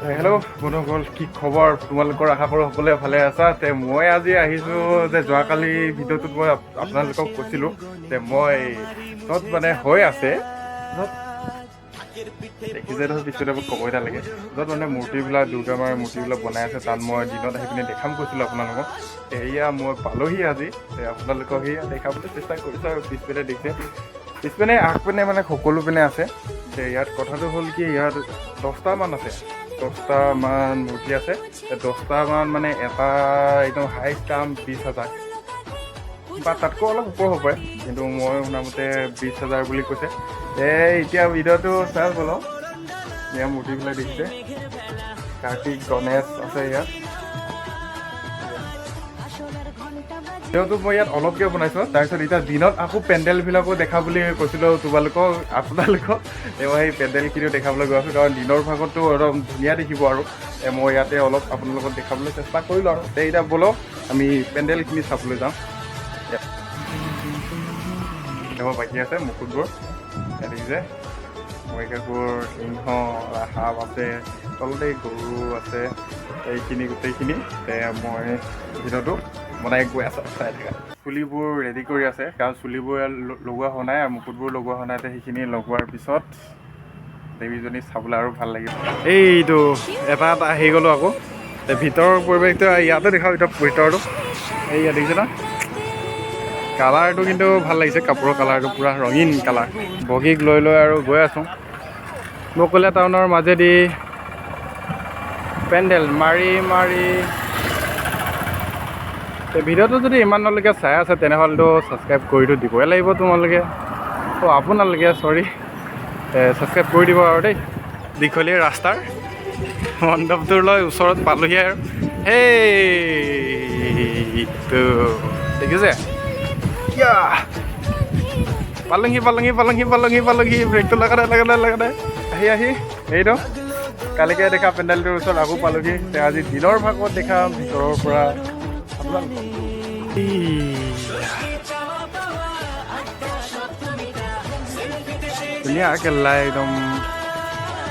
Hello' বন্ধুসকল, কি খবৰ তোমালোকৰ? আশা কৰোঁ সকলোৱে ভালে আছা। তে মই আজি আহিছোঁ যে যোৱাকালি ভিডিঅ'টোত মই আপোনালোকক কৈছিলোঁ যে মই য'ত মানে হৈ আছে, য'ত দেখিছে নহয় পিছতে, মোক ক'বই নালাগে, য'ত মানে মূৰ্তিবিলাক, দুৰ্গা মাৰ মূৰ্তিবিলাক বনাই আছে, তাত মই দিনত আহি পিনে দেখাম কৈছিলোঁ আপোনালোকক। এয়া মই পালোহি আজি। তে আপোনালোকক সেয়া দেখাবলৈ চেষ্টা কৰিছোঁ আৰু পিছপিনে দেখিছে, পিছপিনে আগপিনে মানে সকলো পিনে আছে। তে ইয়াত কথাটো হ'ল কি, ইয়াত 10টামান আছে, 10টামান মূৰ্তি আছে। 10টামান মানে এটা একদম হাইষ্ট দাম 20,000 বা তাতকৈ অলপ ওপৰ হ'ব পাৰে, কিন্তু মই শুনামতে 20,000 বুলি কৈছে। এই এতিয়া ভিডিঅ'টো চাই বলক। ইয়াৰ মূৰ্তিবিলাক দেখিছে, কাৰ্তিক, গণেশ আছে ইয়াত। ভিডিঅ'টো মই ইয়াত অলপকৈ বনাইছোঁ। তাৰপিছত এতিয়া দিনত আকৌ পেণ্ডেলবিলাকো দেখা বুলি কৈছিলোঁ তোমালোকক, আপোনালোকক। এই মই সেই পেণ্ডেলখিনিও দেখাবলৈ গৈ আছোঁ, কাৰণ দিনৰ ভাগততো একদম ধুনীয়া দেখিব। আৰু এই মই ইয়াতে অলপ আপোনালোকক দেখাবলৈ চেষ্টা কৰিলোঁ। আৰু তে এতিয়া ব'লক, আমি পেণ্ডেলখিনি চাবলৈ যাওঁ। যাব বাকী আছে মুকুটবোৰ। ইয়াত দেখিছে মহিষাসুৰ, সিংহ, সাপ আছে, তলতে গৰু আছে, এইখিনি গোটেইখিনি। তে মই ভিডিঅ'টো বনাই গৈ আছোঁ, চাই থাকা। চুলিবোৰ ৰেডি কৰি আছে, কাৰণ চুলিবোৰ ইয়াত লগোৱা হোৱা নাই আৰু মুকুটবোৰ লগোৱা হোৱা নাই। তে সেইখিনি লগোৱাৰ পিছত দেৱীজনী চাবলৈ আৰু ভাল লাগিব। এইটো এটা এটা আহি গ'লোঁ আকৌ। তে ভিতৰৰ পৰিৱেশটো ইয়াতে দেখাওঁ। এতিয়া ভিতৰটো এইয়া দেখিছে ন? কালাৰটো কিন্তু ভাল লাগিছে, কাপোৰৰ কালাৰটো পূৰা ৰঙীন কালাৰ। বগীক লৈ লৈ আৰু গৈ আছোঁ বকলীয়া টাউনৰ মাজেদি পেণ্ডেল মাৰি মাৰি। তে ভিডিঅ'টো যদি ইমানলৈকে চাই আছে, তেনেহ'লেতো ছাবস্ক্ৰাইব কৰিতো দিবই লাগিব তোমালোকে, অ' আপোনালোকে, চৰি, ছাবস্ক্ৰাইব কৰি দিব আৰু দেই। দীঘলীয়া ৰাস্তাৰ মণ্ডপটোলৈ ওচৰত পালোহি আৰু সেইটো দেখিছে। ইয়া, পালংহি পালংহি পালংহি পালংহি পালংহি। ব্ৰেকটো লগা নাই, লগা নাই, লগা নাই। আহি আহি এইটো কালিকে দেখা পেণ্ডেলটোৰ ওচৰত আকৌ পালোহি। তে আজি দিনৰ ভাগত দেখাম ভিতৰৰ পৰা আপোনালোকক। ইয়া। ধুনীয়াকে একদম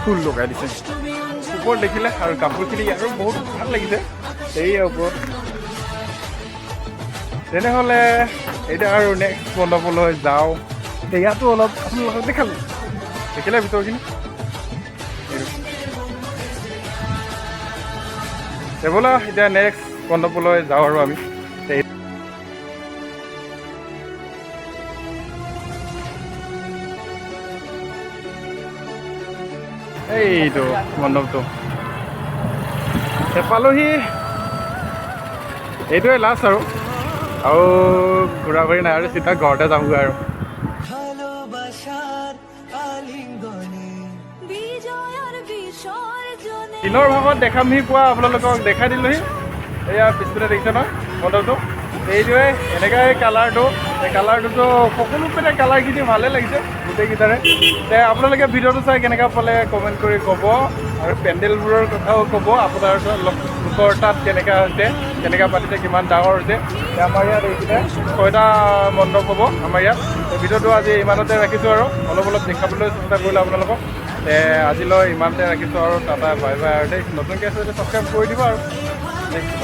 ফুল লগাই দিছে ওপৰত, দেখিলে। আৰু কাপোৰখিনি আৰু বহুত ভাল লাগিছে এই ওপৰত। তেনেহ'লে এতিয়া আৰু নেক্সট মণ্ডপলৈ যাওঁ। এতিয়া ইয়াতো অলপ আপোনালোকক দেখালোঁ, দেখিলে ভিতৰখিনি এইটো। তে ব'লা, এতিয়া নেক্সট মণ্ডপলৈ যাওঁ আৰু আমি। এইটো মণ্ডপটো পালোহি। এইটোৱে লাষ্ট আৰু, আৰু ঘূৰা ঘূৰি নাই আৰু, চিধা ঘৰতে যামগৈ আৰু। ভালোবাসাৰ আলিঙ্গনে বিজয়াৰ বিসৰ্জনে। দিনৰ ভাগত দেখামহি কোৱা আপোনালোকক দেখাই দিলোহি। এয়া পিছপিনে দেখিছে নহয় মণ্ডপটো, এইটোৱে এনেকুৱাই কালাৰটো। এই কালাৰটোতো সকলো পিনে কালাৰখিনি ভালে লাগিছে গোটেইকেইটাৰে। তে আপোনালোকে ভিডিঅ'টো চাই কেনেকুৱা পালে কমেণ্ট কৰি ক'ব আৰু পেণ্ডেলবোৰৰ কথাও ক'ব, আপোনাৰ লোকৰ তাত কেনেকুৱা হৈছে, কেনেকুৱা পাতিছে, কিমান ডাঙৰ হৈছে। তে আমাৰ ইয়াত এইকেইটা 6টা মণ্ডপ হ'ব আমাৰ ইয়াত। তে ভিডিঅ'টো আজি ইমানতে ৰাখিছোঁ আৰু অলপ অলপ দেখাবলৈ চেষ্টা কৰিলোঁ আপোনালোকক। তে আজিলৈ ইমানতে ৰাখিছোঁ আৰু, টাটা, বাই বাই আৰু দেই। নতুনকৈ আছে যদি ছাবস্ক্ৰাইব কৰি দিব আৰু নেক্সট।